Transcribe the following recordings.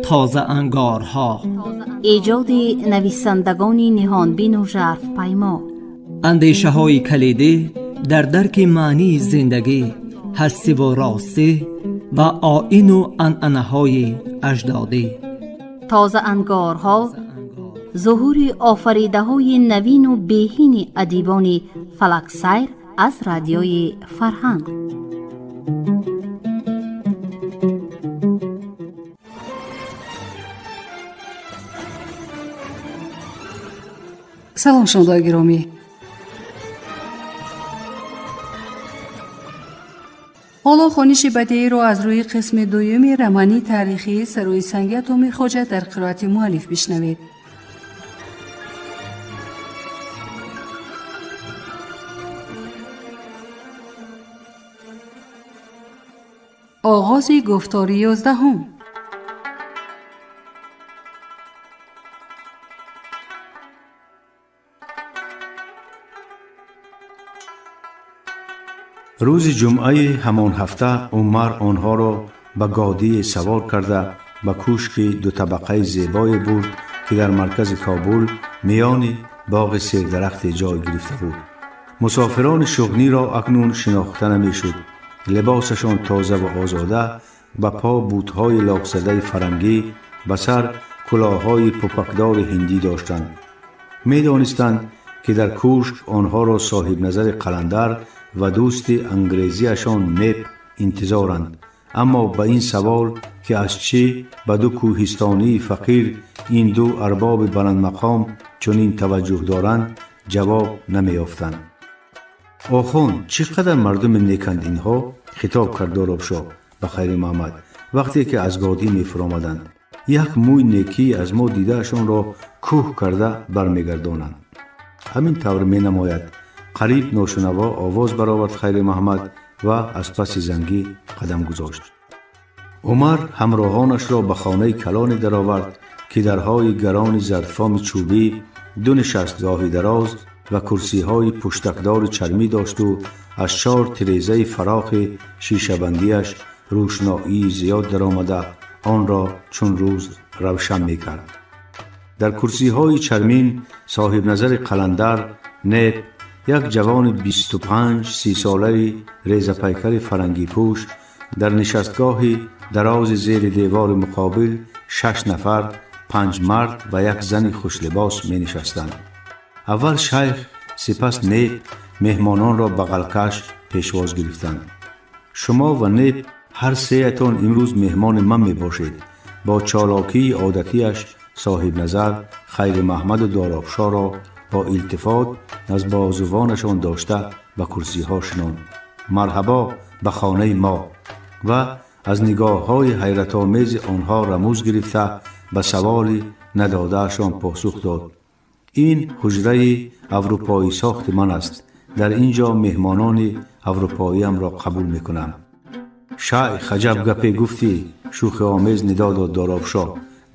Тозаангорҳо. Эҷоди нависандагони ниҳонбину жарфпаймо. Андешаҳои калидӣ дар дарки маънии зиндагӣ, ҳастиву ростӣ ва оину анъанаҳои аҷдодӣ. Тозаангорҳо, зуҳури офаридаҳои навину беҳини адибони фалаксайр аз Радиои Фарҳанг. Салом, шунавандаои гиромӣ. Ҳоло хониши бадеиро аз рӯи қисми дуюми романи таърихии «Сарои санги атоми хоҷа» дар қироати муаллиф бишнавед. Оғози гуфтори 11-ум. Рӯзи ҷумъаи ҳамон ҳафта Умар онҳоро ба годие савор карда, ба кӯшки дутабақаи зебое бурд, ки дар маркази Кобул миёни боғи сердарахте ҷой гирифта буд. Мусофирони шуғниро акнун шинохта намешуд. Либосашон тозаву озода, ба по бутҳои локзадаи фарангӣ, ба сар кулоҳҳои пупакдори ҳиндӣ доштанд. Медонистанд, ки дар кӯшк онҳоро соҳибназари қаландар ва дӯсти ангрезиашон Неп интизоранд, аммо ба ин савол, ки аз чӣ ба ду кӯҳистонии фақир ин ду арбоби баландмақом чунин таваҷҷӯҳ доранд, ҷавоб намеёфтанд. «Охун, чӣ қадар мардуми неканд инҳо!» — хитоб кард Доробшоҳ ба Хайри Муҳаммад, вақте ки аз годӣ мефуромаданд. «Як мӯй некӣ аз мо дидаашонро кӯҳ карда бармегардонанд.» «Ҳамин тавр менамояд», — қариб ношунаво овоз баровард Хайри Муҳаммад ва аз паси зангӣ қадам гузошт. Умар ҳамроҳонашро ба хонаи калоне даровард, ки дарҳои гарони зардфоми чӯбӣ, ду нишастгоҳи дароз ва курсиҳои пуштакдори чармӣ дошту аз чор тирезаи фарохи шишабандиаш рӯшноии зиёд даромада, онро чун рӯз равшан мекард. Дар курсиҳои чармин соҳибназари қаландар, Неп, як ҷавони 25-30 солаи резапайкари фарангипӯш, дар нишастгоҳи дарози зери девори муқобил шаш нафар, панҷ мард ва як зани хушлибос менишастанд. Аввал шайх, сипас Неп меҳмононро бағалкаш пешвоз гирифтанд. «Шумо ва Неп ҳар сеятон имрӯз меҳмони ман мебошед», — бо чолокии одатиаш соҳибназар Хайри Маҳмаду Доробшоҳро бо илтифот аз бозувонашон дошта, ба курсиҳо шинонд. «Марҳабо ба хонаи мо!» Ва аз нигоҳҳои ҳайратомези онҳо рамуз гирифта, ба саволи надодаашон посух дод: «Ин ҳуҷраи аврупоӣ сохти ман аст. Дар ин ҷо меҳмонони аврупоиамро қабул мекунам.» «Шайх, аҷаб гапе гуфтӣ!» — шӯхиомез нидо дод Доробшоҳ.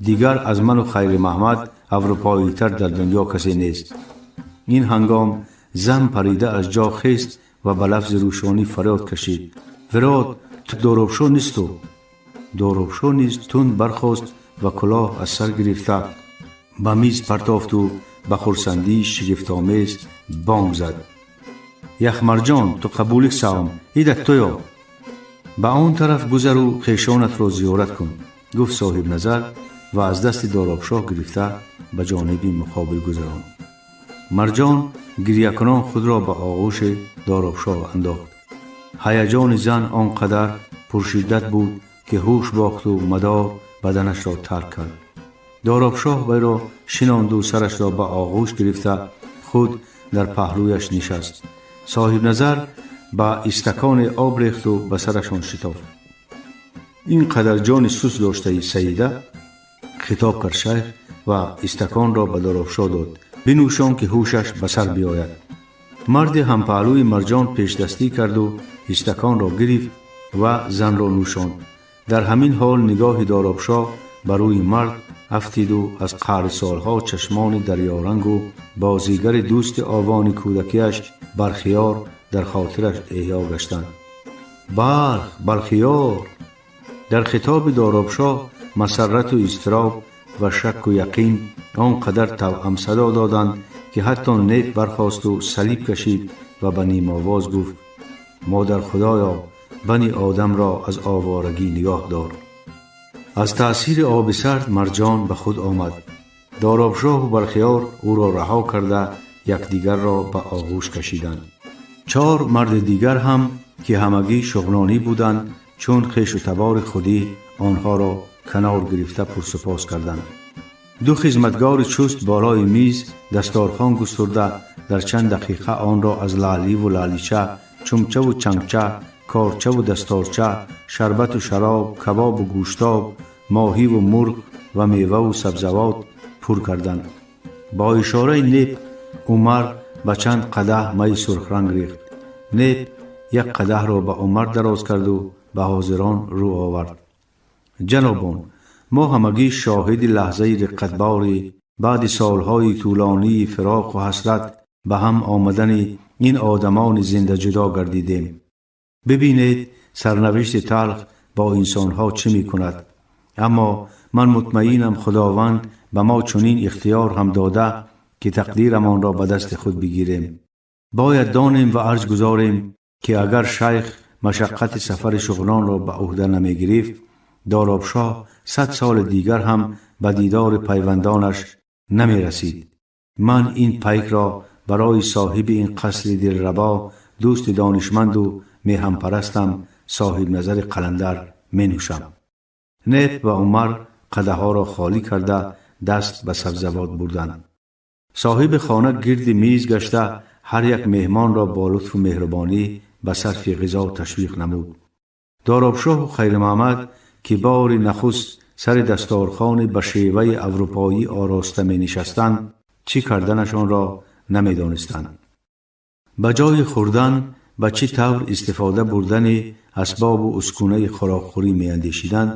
«Дигар аз ману Хайри Маҳмад аврупоитар дар дунё касе нест.» Ин ҳангом зан парида аз ҷо хест ва ба лафзи рӯшонӣ фарёд кашид: «Вирод, ту Доробшоҳ несту!» Доробшоҳ низ тунд бархост ва кулоҳ аз сар гирифта, ба миз партофту ба хурсандии шигифтомез бонг зад: «Яхмарҷон, ту қабулик савм идат туё! Ба он тараф гузару хешонатро зиёрат кун», — гуфт соҳибназар ва аз дасти Доробшоҳ гирифта, ба ҷониби муқобил гузаронд. Марҷон гирьякунон худро ба оғӯши Доробшоҳ андохт. Ҳаяҷони зан он қадар пуршиддат буд, ки ҳуш бохту мадор баданашро тарк кард. Доробшоҳ вайро шинонду сарашро ба оғӯш гирифта, худ дар паҳлӯяш нишаст. Соҳибназар ба истаконе об рехту ба сарашон шитофт. «Ин қадар ҷони суст доштаи, Саида», — хитоб кард шайх ва истаконро ба Доробшоҳ дод. «Бинӯшон, ки ҳушаш ба сар биёяд.» Марди ҳампаҳлӯи Марҷон пешдастӣ карду истаконро гирифт ва занро нӯшонд. Дар ҳамин ҳол нигоҳи Доробшоҳ ба рӯи мард афтиду аз қаъри солҳо чашмони дарёрангу бозигари дӯсти овони кӯдакиаш Бархиёр дар хотираш эҳё гаштанд. «Барх, Бархиёр!» Дар хитоби Доробшоҳ Масаррату изтироб ва шакку яқин он қадар тавъам садо доданд, ки ҳатто Неп бархосту салиб кашид ва ба нимовоз гуфт: «Модар Худоё, бани одамро аз овораги нигоҳ дор». Аз таъсири оби сард Марҷон ба худ омад. Доробшоҳу Бархиёр ӯро раҳо карда, якдигарро ба оғӯш кашиданд. Чор марди дигар ҳам, ки ҳамагӣ шуғнонӣ буданд, чун хешу табори худӣ онҳоро канор гирифта пурсупос карданд. Ду хизматгори чуст болои миз дасторхон густурда, дар чанд дақиқа онро аз лаъливу лаълича, чумчаву чангча, корчаву дасторча, шарбату шароб, кабобу гӯштоб, моҳиву мурғ ва меваву сабзавот пур карданд. Бо ишораи Неп Умар ба чанд қадаҳ майи сурхранг рехт. Неп як қадаҳро ба Умар дароз карду ба ҳозирон рӯ овард: «Ҷанобон, мо ҳамагӣ шоҳиди лаҳзаи диққатбори баъди солҳои тӯлонии фироқу ҳасрат ба ҳам омадани ин одамони зиндаҷудо гардидем. Бибинед, сарнавишти талх бо инсонҳо чӣ мекунад. Аммо ман мутмаинам, Худованд ба мо чунин ихтиёр ҳам дода, ки тақдирамонро ба дасти худ бигирем. Бояд донем ва арҷ гузорем, ки агар шайх машаққати сафари Шуғнонро ба ӯҳда намегирифт, Доробшоҳ 100 соли дигар ҳам ба дидори пайвандонаш намерасид. Ман ин пайкро барои соҳиби ин қасри дилрабо, дӯсти донишманду меҳанпарастам, Соҳибназари Қаландар менӯшам». Неп ва Умар қадаҳҳоро холӣ карда, даст ба сабзавот бурданд. Соҳиби хона гирди миз гашта, ҳар як меҳмонро бо лутфу меҳрубонӣ ба сарфи ғизо ташвиқ намуд. Доробшоҳу Хайрмаҳмад, ки бори нахуст сари дасторхони ба шеваи аврупоӣ ороста менишастанд, чӣ карданашонро намедонистанд. Ба ҷои хӯрдан ба чӣ тавр истифода бурдани асбобу ускунаи хӯрокхӯрӣ меандешиданд,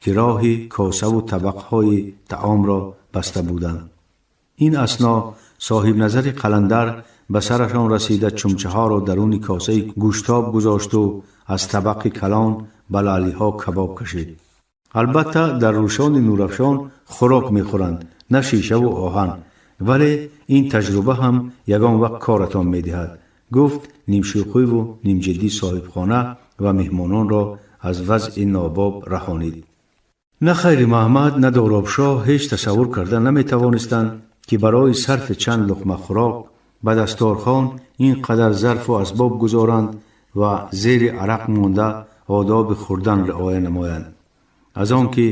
ки роҳи косаву табақҳои таомро баста буданд. Ин асно Соҳибназари Қаландар ба сарашон расида, чумчаҳоро даруни косаи гӯштоб гузошту аз табақи калон ба лаълиҳо кабоб кашид. «Албатта, дар рӯшони нурафшон хӯрок мехӯранд, на шишаву оҳан, вале ин таҷруба ҳам ягон вақт коратон медиҳад», гуфт нимшӯхиву нимҷиддӣ соҳибхона ва меҳмононро аз вазъи нобоб раҳонид. На Хайри Маҳмад, на Доробшоҳ ҳеҷ тасаввур карда наметавонистанд, ки барои сарфи чанд луқма хӯрок ба дасторхон ин қадар зарфу асбоб гузоранд ва зери арақ монда одоби хӯрдан риоя намоянд. Аз он ки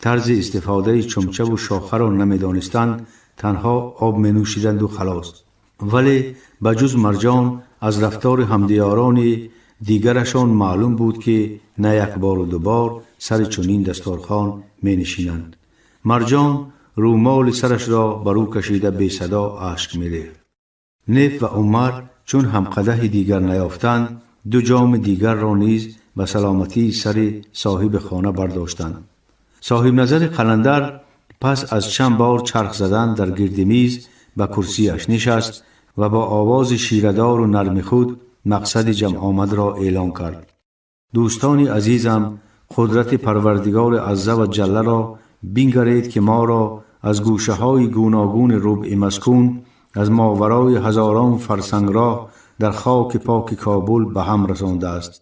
тарзи истифодаи чумчаву шохаро намедонистанд, танҳо об менӯшиданду халос. Вале ба ҷуз Марҷон аз рафтори ҳамдиёрони дигарашон маълум буд, ки на як бору дубор сари чунин дасторхон менишинанд. Марҷон рӯмоли сарашро бар ӯ кашида, бесадо ашк мерехт. Неп ва Умар, чун ҳамқадаҳи дигар наёфтанд, ду ҷоми дигарро низ ба саломатии сари соҳиби хона бардоштанд. Соҳибназари Қаландар пас аз чанд бор чарх задан дар гирди миз ба курсиаш нишаст ва бо овози ширадору нарми худ мақсади ҷамъомадро эълон кард: «Дӯстони азизам, қудрати Парвардигори азза ва ҷалларо бингаред, ки моро аз гӯшаҳои гуногуни рубъи маскун, аз моварои ҳазорон фарсангроҳ дар хоки поки Кобул ба ҳам расондааст.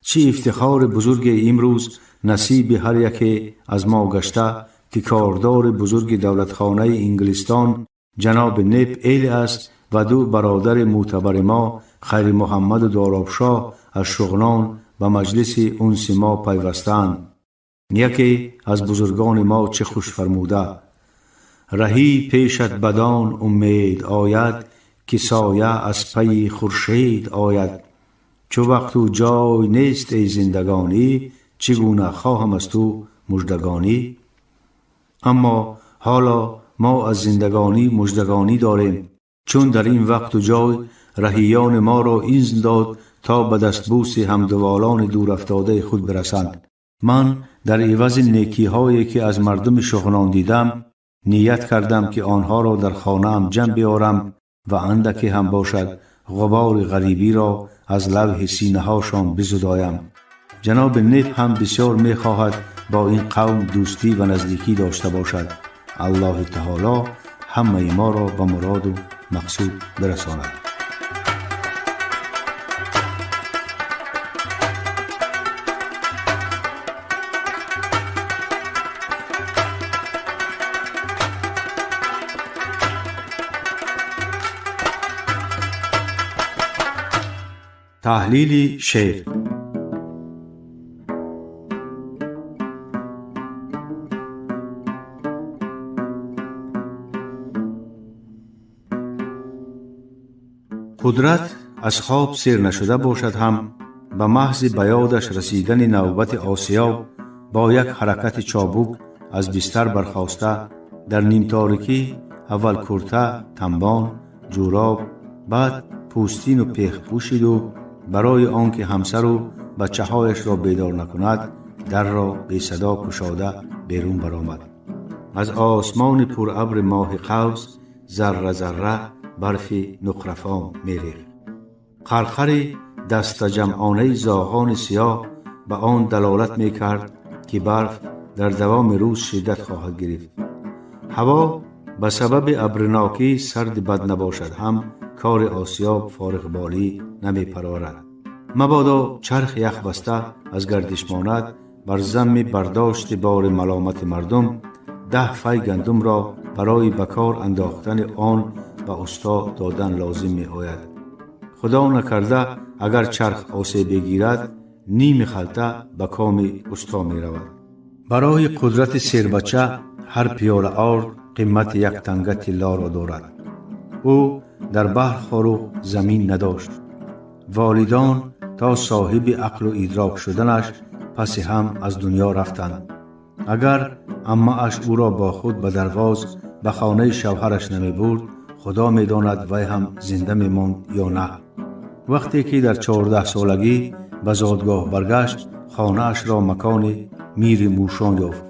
Чӣ ифтихори бузурге имрӯз насиби ҳар яке аз мо гашта, ки кордори бузурги давлатхонаи Инглистон ҷаноби Неп Эли аст ва ду бародари мӯътабари мо, Хайри Муҳаммаду Доробшоҳ, аз Шуғнон ба маҷлиси унси мо пайвастаанд. Яке аз бузургони мо чӣ хуш фармуда: «Раҳӣ пешат бадон умед ояд, ки соя аз пайи хуршед ояд. Чу вақту ҷой нест, эй зиндагонӣ, чӣ гуна хоҳам аз ту муждагонӣ?» Аммо ҳоло мо аз зиндагонӣ муждагонӣ дорем, чун дар ин вақту ҷой раҳиёни моро изн дод, то ба дастбӯси ҳамдуволони дурафтодаи худ бирасанд. Ман дар ивази некиҳое, ки аз мардуми Шуғнон дидам, ният кардам, ки онҳоро дар хонаам ҷамъ биёрам ва андаке ҳам бошад ғубори ғарибиро аз лавҳи синаҳошон бизудоям. Ҷаноби Неп ҳам бисёр мехоҳад бо ин қавм дӯстӣ ва наздикӣ дошта бошад. Аллоҳи таоло ҳамаи моро ба муроду мақсуд бирасонад. Таҳлили шеър. Қудрат аз хоб сер нашуда бошад ҳам, ба маҳзи ба ёдаш расидани навбати осиёб бо як ҳаракати чобук аз бистар бархоста, дар нимторикӣ аввал курта, тамбон, ҷӯроб, баъд пӯстину пех пӯшиду барои он ки ҳамсару бачаҳояшро бедор накунад, дарро бесадо кушода берун баромад. Аз осмони пурабри моҳи қавс зарра зарра барфи нуқрафом мерехт. Қарқари дастаҷамъонаи зоғони сиёҳ ба он далолат мекард, ки барф дар давоми рӯз шиддат хоҳад гирифт. Ҳаво ба сабаби абринокӣ сарди бад набошад ҳам, кори осиёб фориғболӣ намепарорад. Мабодо чарх яхбаста аз гардиш монад, бар замми бардошти бори маломати мардум 10 фай гандумро барои ба кор андохтани он ба усто додан лозим меояд. Худо накарда, агар чарх осеб бигирад, ними халта ба коми усто меравад. Барои қудрати сербача ҳар пиёла орд қимати як танга тиллоро дорад. Ӯ дар баҳр хоруғ замин надошт. Волидон то соҳиби ақлу идрок шуданаш паси ҳам аз дунё рафтанд. Агар аммааш ӯро бо худ ба дарвоз ба хонаи шавҳараш намебурд, худо медонад, вай ҳам зинда мемонд ё на. Вақте ки дар 14-солагӣ ба зодгоҳ баргашт, хонаашро макони мири мӯшон ёфт.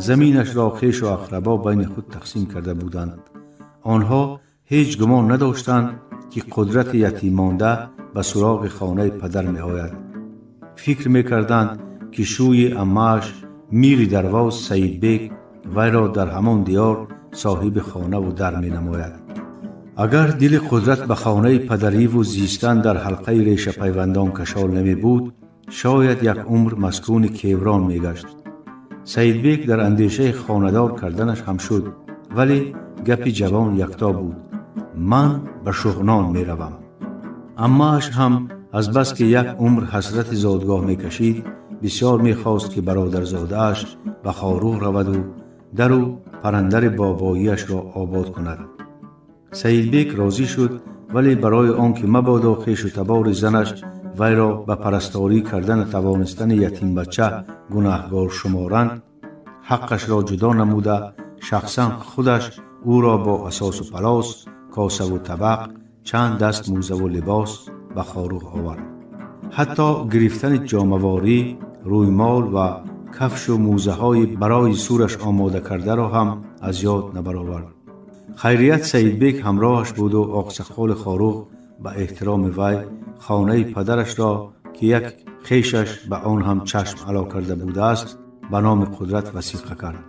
Заминашро хешу ақрабо байни худ тақсим карда буданд. Онҳо ҳеҷ гумон надоштанд, ки қудрати ятиммонда ба суроғи хонаи падар меояд. Фикр мекарданд, ки шӯи аммааш мири дарвоз Саидбек вайро дар ҳамон диёр соҳиби хонаву дар менамояд. Агар дили қудрат ба хонаи падариву зистан дар ҳалқаи решапайвандон кашол намебуд, шояд як умр маскуни кеврон мегашт. Саидбек дар андешаи хонадор карданаш ҳам шуд, вале гапи ҷавон якто буд: ман ба шуғнон меравам. Аммааш ҳам азбаски як умр ҳасрати зодгоҳ мекашид, бисёр мехост, ки бародарзодааш ба Хоруғ раваду дару парандари бобоиашро обод кунад. Саидбек розӣ шуд, вале барои он ки мабодо хешу табори занаш вайро ба парасторӣ карда натавонистани ятимбача гунаҳгор шуморанд, ҳаққашро ҷудо намуда, шахсан худаш ӯро бо асосу палос, косаву табақ, чанд даст мӯзаву либос ба Хоруғ овард. Ҳатто гирифтани ҷомаворӣ, рӯймол ва кафшу мӯзаҳои барои сураш омода кардаро ҳам аз ёд набаровард. Хайрият Саидбек ҳамроҳаш буду оқсақоли Хоруғ ба эҳтироми вай хонаи падарашро, ки як хешаш ба он ҳам чашм ало карда будааст, ба номи қудрат васиқа кард.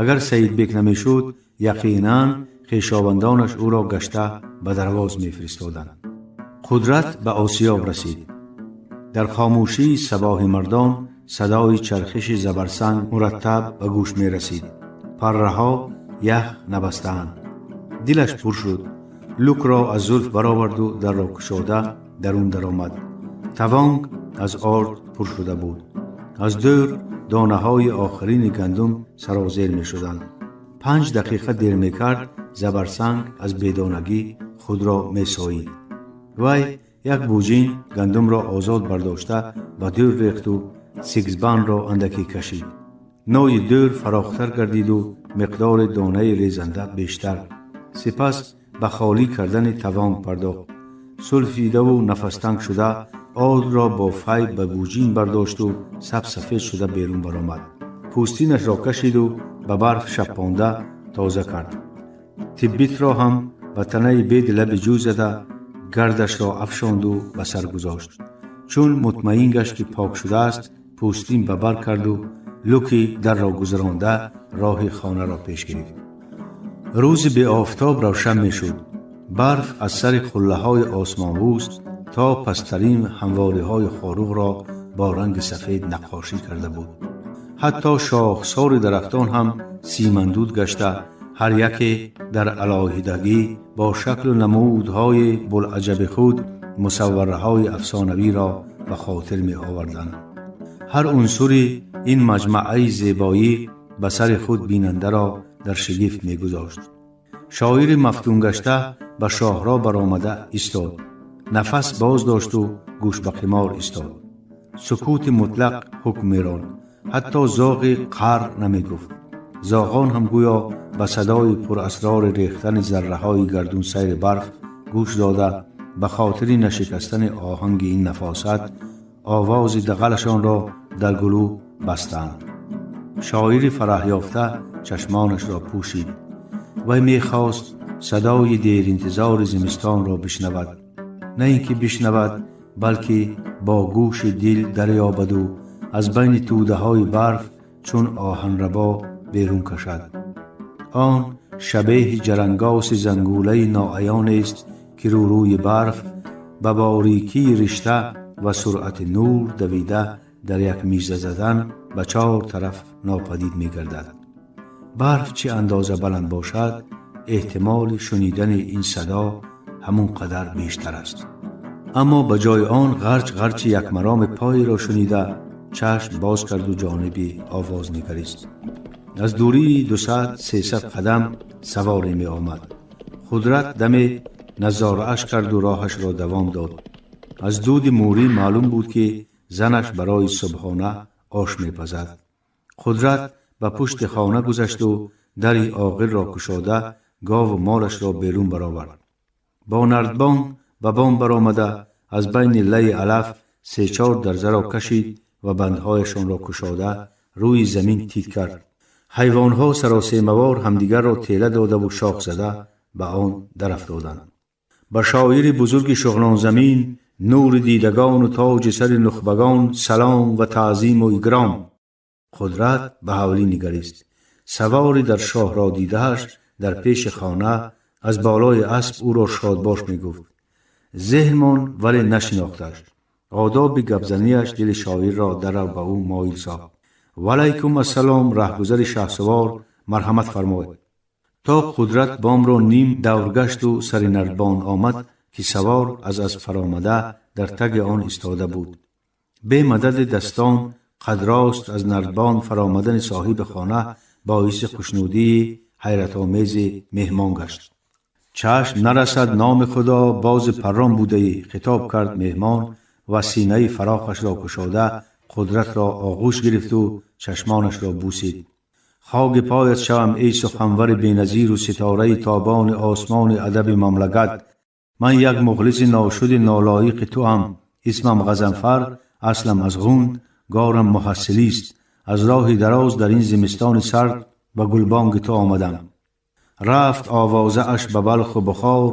Агар Саидбек намешуд, яқинан хешовандонаш ӯро гашта ба дарвоз мефиристоданд. Қудрат ба осиёб расид. Дар хомӯшии сабоҳи мардон садои чархиши забарсанг мураттаб ба гӯш мерасид. Парраҳо ях набастаанд. Дилаш пур шуд. Лукро аз зулф бароварду дарро кушода дарун даромад. Тавонг аз орд пур шуда буд. Аз дур донаҳои охирини гандум сарозер мешуданд. 5 дақиқа дер мекард, забарсанг аз бедонагӣ худро месоид. Вай як буҷин гандумро озод бардошта ба дур рехту сигзбанро андаке кашид. Нои дур фарохтар гардиду миқдори донаи резанда бештар. Сипас ба холӣ кардани тавонг пардохт. Сулфидаву нафастанг шуда ордро бо фай ба буҷин бардошту сабсафед шуда берун баромад. Пӯстинашро кашиду ба барф шаппонда тоза кард. Тиббитро ҳам ба танаи беди лаби ҷӯй зада, гардашро афшонду ба сар гузошт. Чун мутмаин гашт, ки пок шудааст, пӯстин ба бар карду Люки дарро гузаронда, роҳи хонаро пеш гирифт. Рӯзи беофтоб равшан мешуд. Барф аз сари қуллаҳои осмонбӯс то пасттарин ҳамвориҳои Хоруғро бо ранги сафед наққошӣ карда буд. Ҳатто шохсори дарахтон ҳам симандуд гашта, ҳар яке дар алоҳидагӣ бо шаклу намудҳои булъаҷаби худ мусаввараҳои афсонавиро ба хотир меоварданд. Ҳар унсури ин маҷмӯаи зебоӣ ба сари худ бинандаро дар шигифт мегузошт. Шоири мафтунгашта ба шоҳроҳ баромада истод, нафас боз дошту гӯш ба қимор истод. Сукути мутлақ ҳукм меронд. Ҳатто зоғи қар намегуфт. Зоғон ҳам гӯё ба садои пурасрори рехтани зарраҳои гардунсайри барф гӯш дода, ба хотири нашикастани оҳанги ин нафосат овози дағалашонро дар гулӯ бастанд. Шоири фараҳёфта чашмонашро пӯшид. Вай мехост садои деринтизори зимистонро бишнавад, на ин ки бишнавад, балки бо гӯши дил дарёбаду аз байни тӯдаҳои барф чун оҳанрабо берун кашад. Он шабеҳи ҷарангоси зангулаи ноаёнест, ки рӯрӯи барф ба борикии ришта ва суръати нур давида, дар як мижа задан ба чор тараф нопадид мегардад. Барф чӣ андоза баланд бошад, эҳтимоли шунидани ин садо ҳамон қадар бештар аст. Аммо ба ҷои он ғарч ғарчи якмароми поеро шунида, чашм боз карду ҷониби овоз нигарист. Аз дурии 200-300 қадам саворе меомад. Қудрат даме назорааш карду роҳашро давом дод. Аз дуди мӯрӣ маълум буд, ки занаш барои субҳона ош мепазад. Қудрат ба пушти хона гузашту дари оғилро кушода, гову молашро берун баровард. Бо нардбон ба бом баромада, аз байни лайи алаф се-чор дарзаро кашид ва бандҳояшонро кушода, рӯи замин тит кард. Ҳайвонҳо саросемавор ҳамдигарро тела додаву шох зада ба он дарафтоданд. Ба шоири бузурги шуғнонзамин, нури дидагону тоҷи сари нухбагон салом ва таъзиму икром! Қудрат ба ҳавлӣ нигарист. Савори дар шоҳро дидааш дар пеши хона аз болои асп ӯро шодбош мегуфт. Зеҳн вале нашинохташ. Одоби гапзанияш дили шоирро дарав ба ӯ моил сохт. Валайкум ассалом, раҳгузари шаҳсувор, марҳамат фармоед. То Қудрат бомро ним давргашту сари нардбон омад, ки савор аз асп фаромада, дар таги он истода буд. Бемадади дастон қадрост аз нардбон фаромадани соҳиби хона боиси хушнудии ҳайратомези меҳмон гашт. Чашм нарасад, номи Худо, бози паррон будаӣ, хитоб кард меҳмон ва синаи фарохашро кушода, Қудратро оғӯш гирифту чашмонашро бусид. Хоки поят шавам, эй суханвари беназиру ситораи тобони осмони адаби мамлакат! Ман як мухлиси ношуди нолоиқи туам. Исмам Ғазанфар, аслам аз Ғунд, горам муҳассилист. Аз роҳи дароз дар ин зимистони сард ба гулбонги ту омадам. Рафт овозааш ба Балху Бухор,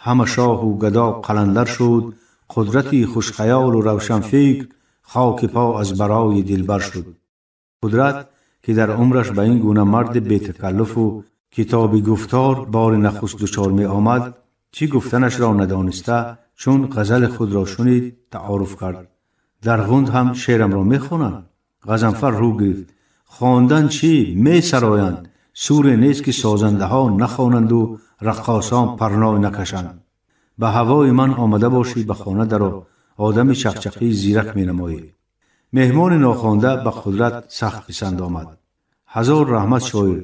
ҳама шоҳу гадо қаландар шуд. Қудрати хушхаёлу равшанфикр хоки по аз барои дилбар шуд. Қудрат, ки дар умраш ба ин гуна марди бетакаллуфу китоби гуфтор бори нахуст дучор меомад, чӣ гуфтанашро надониста, чун ғазали худро шунид, таъоруф кард. Дар Ғунд ҳам шеърамро мехонанд? Ғазанфар рӯ гирифт. Хондан чӣ, месароянд. Суре нест, ки созандаҳо нахонанду раққосон парной накашанд. Ба ҳавои ман омада бошӣ, ба хона даро, одами чақчақии зирак менамоӣ. Меҳмони нохонда ба Қудрат сахт писанд омад. Ҳазор раҳмат, шоир!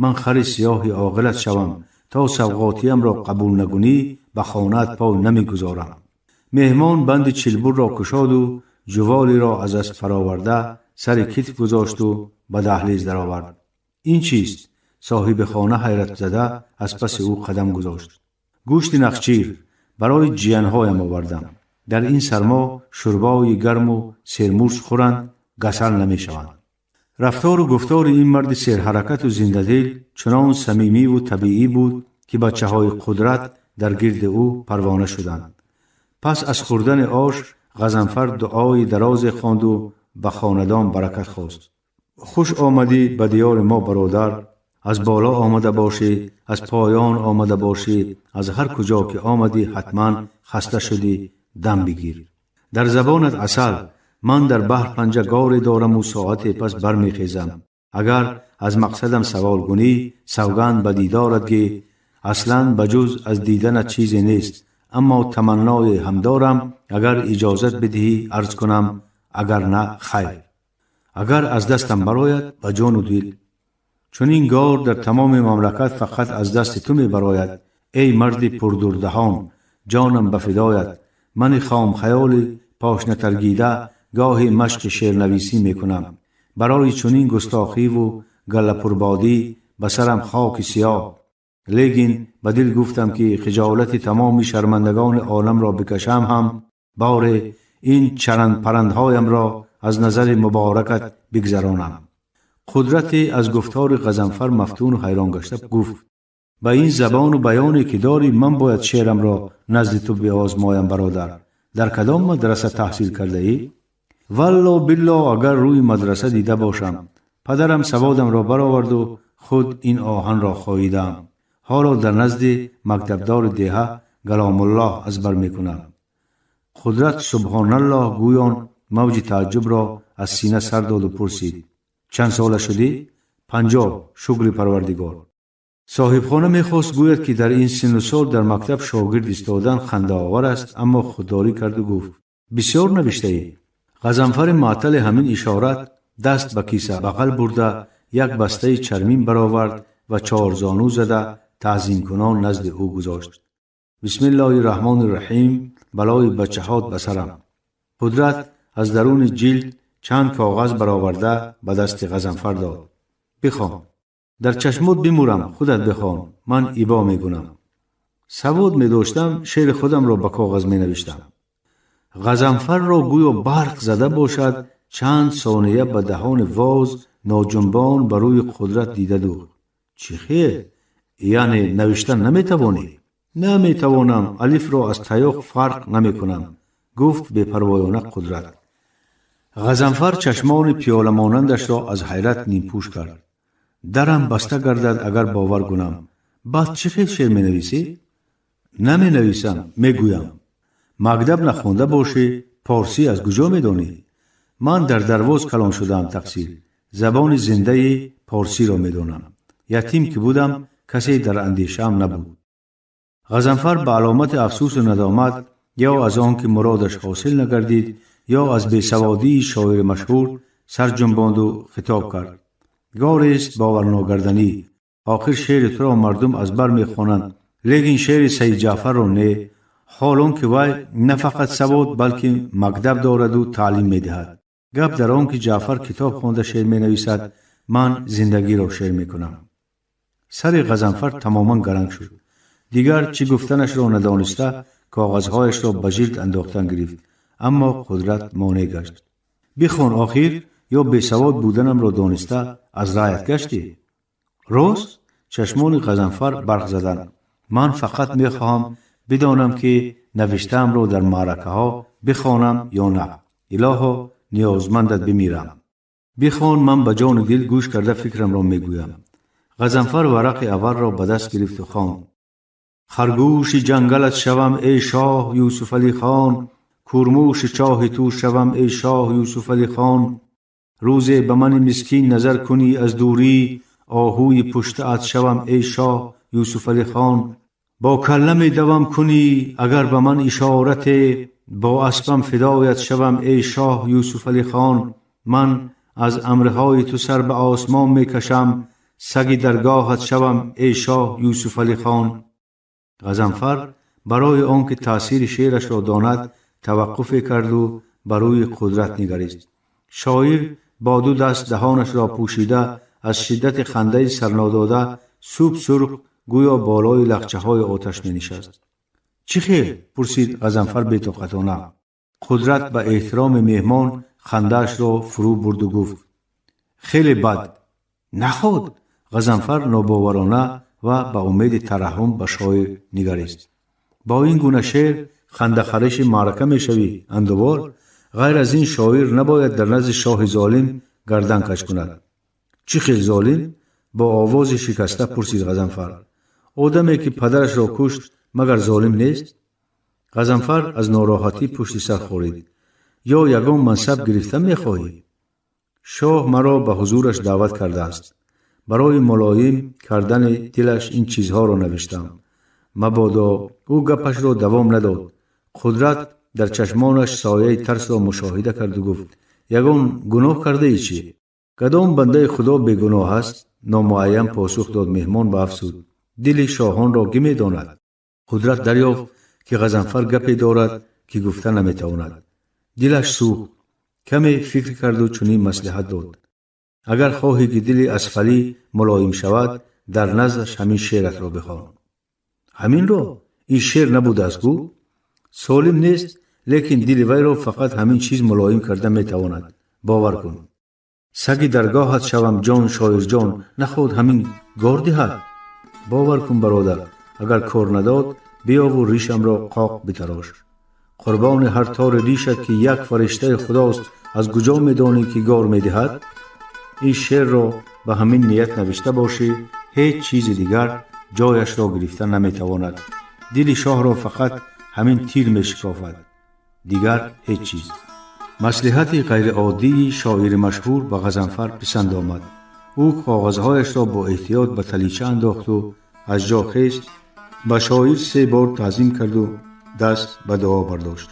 Ман хари сиёҳи оғилат шавам, то савғотиямро қабул накунӣ, ба хонаат пой намегузорам. Меҳмон банди чилбурро кушоду ҷуволиро аз асп фароварда, сари китф гузошту ба даҳлиз даровард. Ин чист? Соҳиби хона ҳайратзада аз паси ӯ қадам гузошт. Гӯшти нахчир барои ҷиянҳоям овардам. Дар ин сармо шӯрбои гарму сермурч хӯранд, гасал намешаванд. Рафтору гуфтори ин марди серҳаракату зиндадил чунон самимиву табиӣ буд, ки бачаҳои Қудрат дар гирди ӯ парвона шуданд. Пас аз хӯрдани ош Ғазанфар дуои дарозе хонду ба хонадон баракат хост. Хуш омадӣ ба диёри мо, бародар. Аз боло омада бошӣ, аз поён омада бошӣ, аз ҳар куҷо ки омадӣ, ҳатман хаста шудӣ, дам бигир. Дар забонат асал. Ман дар баҳр панҷа горе дораму соате пас бармехезам. Агар аз мақсадам савол кунӣ, савганд ба дидорат, ки аслан ба ҷуз аз диданат чизе нест, аммо таманное ҳам дорам, агар иҷозат бидиҳӣ, арз кунам, агар на, хайр. Агар аз дастам барояд, ба ҷону дил. Чунин гор дар тамоми мамлакат фақат аз дасти ту мебарояд, эй марди пурдурдаҳон, ҷонам ба фидоят. Мани хомхаёли пошнатаргида гоҳе машқи шеърнависӣ мекунам. Барои чунин густохиву галлапурбодӣ ба сарам хоки сиёҳ. Лекин ба дил гуфтам, ки хиҷолати тамоми шармандагони оламро бикашам ҳам, боре ин чарандпарандҳоямро аз назари муборакат бигзаронам. Қудрате аз гуфтори Ғазанфар мафтуну ҳайрон гашта гуфт: «Ба ин забону баёне ки дорӣ, ман бояд шеърамро назди ту биозмоям. Бародар, дар кадом мадраса таҳсил кардаӣ?» «Валло билло, агар рӯи мадраса дида бошам. Падарам саводамро бароварду худ ин оҳанро хоидаам. Ҳоло дар назди мактабдори деҳа Галомуллоҳ аз бар мекунам». Қудрат субҳоналлоҳ гӯён мавҷи тааҷҷубро аз сина сар доду пурсид: «Чанд сола шудӣ?» «50, шукри Парвардигор». Соҳибхона мехост гӯяд, ки дар ин синну сол дар мактаб шогирд истодан хандаовар аст, аммо худдорӣ карду гуфт: «Бисёр навиштаӣ?» Ғазанфари муаттали ҳамин ишорат даст ба киса бағал бурда, як бастаи чармин баровард ва чорзону зада, таъзимкунон назди ӯ гузошт. «Бисмиллоҳи раҳмони раҳим, балои бачаҳот ба сарам». Қудрат аз даруни ҷилд чанд коғаз бароварда, ба дасти Ғазанфар дод. «Бихон». «Дар чашмот бимурам, худат бихон, ман ибо мекунам. Савод медоштам, шеъри худамро ба коғаз менавиштам». Ғазанфарро гӯё барқ зада бошад, чанд сония ба даҳони воз ноҷунбон ба рӯи Қудрат дида духт. «Чӣ хел? Яъне навиштан наметавонӣ?» «Наметавонам, алифро аз таёқ фарқ намекунам», гуфт бепарвоёна Қудрат. Ғазанфар чашмони пиёламонандашро аз ҳайрат нимпӯш кард. «Дарам баста гардад, агар бовар кунам. Баъд чӣ хел шеър менависӣ?» «Наменависам, мегӯям». «Мактаб нахонда бошӣ, порсӣ аз куҷо медонӣ?» «Ман дар Дарвоз калон шудаам, тақсир. Забони зиндаи порсиро медонам. Ятим ки будам, касе дар андешаам набуд». Ғазанфар ба аломати афсӯсу надомат, ё аз он ки муродаш ҳосил нагардид, ё аз бесаводии шоири машҳур, сар ҷунбонду хитоб кард: «Горест боварногарданӣ. Охир шеъри туро мардум аз бар мехонанд, лекин шеъри Саид Ҷаъфарро не, ҳол он ки вай на фақат савод, балки мактаб дораду таълим медиҳад. Гап дар он ки Ҷаъфар китоб хонда шеър менависад, ман зиндагиро шеър мекунам». Сари Ғазанфар тамоман гаранг шуд. Дигар чӣ гуфтанашро надониста, коғазҳояшро ба ҷилд андохтан гирифт, аммо Қудрат монеъ гашт: «Бихон охир, ё бесавод буданамро дониста аз раъят гаштӣ?» «Рост?» Чашмони Ғазанфар барқ заданд. «Ман фақат мехоҳам бидонам, ки навиштаамро дар маъракаҳо бихонам ё на. Илоҳо, ниёзмандат бимирам. Бихон, ман ба ҷону дил гӯш карда фикрамро мегӯям». Ғазанфар варақи аввалро ба даст гирифту хонд: Харгӯши ҷангалат шавам, эй шоҳ Юсуфалихон, курмӯши чоҳи ту шавам, эй шоҳ Юсуфалихон. Рӯзе ба мани мискин назар кунӣ аз дурӣ, оҳуи пуштаат шавам, эй шоҳ Юсуфалихон. Бо калла медавам, кунӣ агар ба ман ишорате, бо аспам фидоят шавам, эй шоҳ Юсуфалихон. Ман аз амрҳои ту сар ба осмон мекашам, саги даргоҳат шавам, эй шоҳ Юсуфалихон. Ғазанфар барои он ки таъсири шеърашро донад, таваққуфе карду ба рӯи Қудрат нигарист. Шоир бо ду даст даҳонашро пӯшида, аз шиддати хандаи сарнодода суб сурх, гӯё болои лахчаҳои оташ менишаст. «Чӣ хел?» пурсид Ғазанфар бетоқатона. Қудрат ба эҳтироми меҳмон хандаашро фурӯ бурду гуфт: «Хеле бад». «Наход?» Ғазанфар нобоварона ва ба умеди тараҳҳум ба шоир нигарист. «Бо ин гуна шеър хандахариши маърака мешавӣ, андувор. Ғайр аз ин, шоир набояд дар назди шоҳи золим гардан каҷ кунад». Чӣ хел золим? Бо овози шикаста пурсид Ғазанфар. Одаме ки падарашро кушт, магар золим нест? Ғазанфар аз нороҳатӣ пушти сар хорид. Ё ягон мансаб гирифта мехоҳӣ? Шоҳ маро ба ҳузураш даъват кардааст. Барои мулоим кардани дилаш ин чизҳоро навиштам. Мабодо ӯ гапашро давом надод. Қудрат дар чашмонаш сояи тарсро мушоҳида карду гуфт: ягон гуноҳ кардаи чӣ? Кадом бандаи Худо бегуноҳ аст? Номуайян посух дод меҳмон ва афзуд: дили шоҳонро кӣ медонад? Қудрат дарёфт, ки Ғазанфар гапе дорад, ки гуфта наметавонад. Дилаш сӯхт. Каме фикр карду чунин маслиҳат дод: агар хоҳӣ, ки дили Асфалӣ мулоим шавад, дар наздаш ҳамин шеъратро бихон. Ҳаминро? Ин шеър набудааст гӯ? Солим нест, лекин дили вайро фақат ҳамин чиз мулоим карда метавонад. Бовар кун. Саги даргоҳат шавам, ҷон шоирҷон, наход ҳамин гор диҳад? Бовар кун, бародар, агар кор надод, биёву ришамро қоқ битарош. Қурбони ҳар тори ришат, ки як фариштаи худост, аз куҷо медонӣ, ки гор медиҳад? Ин шеърро ба ҳамин ният навишта бошӣ, ҳеҷ чизи дигар ҷояшро гирифта наметавонад. Дили шоҳро фақат ҳамин тир мешикофад, дигар ҳеҷ чиз. Маслиҳати ғайриоддии шоири машҳур ба Ғазанфар писанд омад. Ӯ коғазҳояшро бо эҳтиёт ба талича андохту аз ҷо хест, ба шоир се бор таъзим карду даст ба дуо бардошт.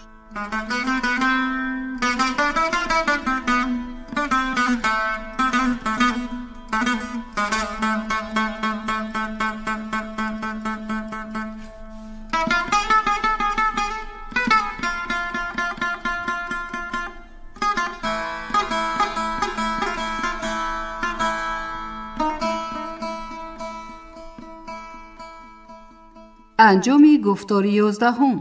Анҷоми гуфтори 11-ум.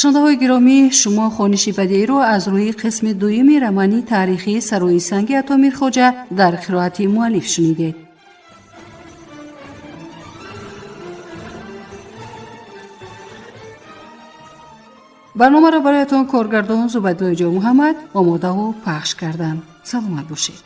Шунавандаҳои гиромӣ, шумо хониши бадеиро аз рӯи қисми дуюми романи таърихии Сарои санги Ато Мирхоҷа дар қироати муаллиф шунидед. Барномаро бароятон коргардон Зубайдуллои Ҷонмуҳаммад омодаву пахш карданд. Саломат бошед.